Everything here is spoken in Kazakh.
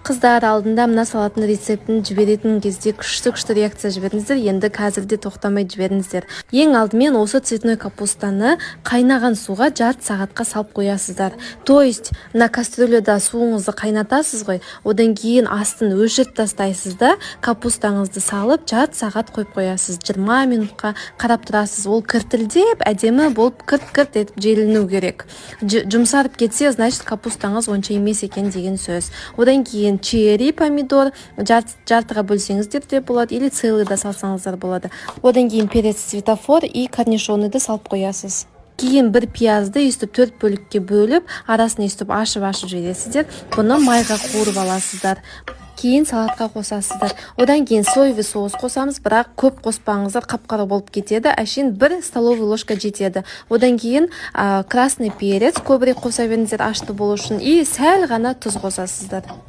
Қыздар, алдында мына салаттың рецептін жіберетін кезде күшті күшті реакция жібердіңіздер, енді қазір де тоқтамай жіберіңіздер. Ең алдымен осы цветной капустаны қайнаған суға жарты сағатқа салып қоясыздар. То есть мына кастрюляда суыңызды қайнатасыз ғой, одан кейін астын өшіріп тастайсыз да, капустаңызды салып, жарты сағат қойып қоясыз. 20 минутқа қарап тұрасыз. Ол кіртілдеп, әдемі болып, кірт кірт етіп желіну керек. Жұмсарып кетсе, значит, капустаңыз онша емес екен деген сөз. Одан кейін черри помидор жартыға бөлсеңіздер де болады или целый да салсаңыздар болады. Одан кейін перец светофор и корнишоныды салып қоясыз. Кейін бір пиязды өйстіп төрт бөлікке бөліп, арасын өйстіп ашып ашып жібересіздер. Бұны майға қуырып аласыздар, кейін салатқа қосасыздар. Одан кейін соевый соус қосамыз, бірақ көп қоспаңыздар, қап қара болып кетеді. Әшейін бір столовый ложка жетеді. Одан кейін красный перец көбірек қоса беріңіздер, ашты болу үшін, и сәл ғана тұз қосасыздар.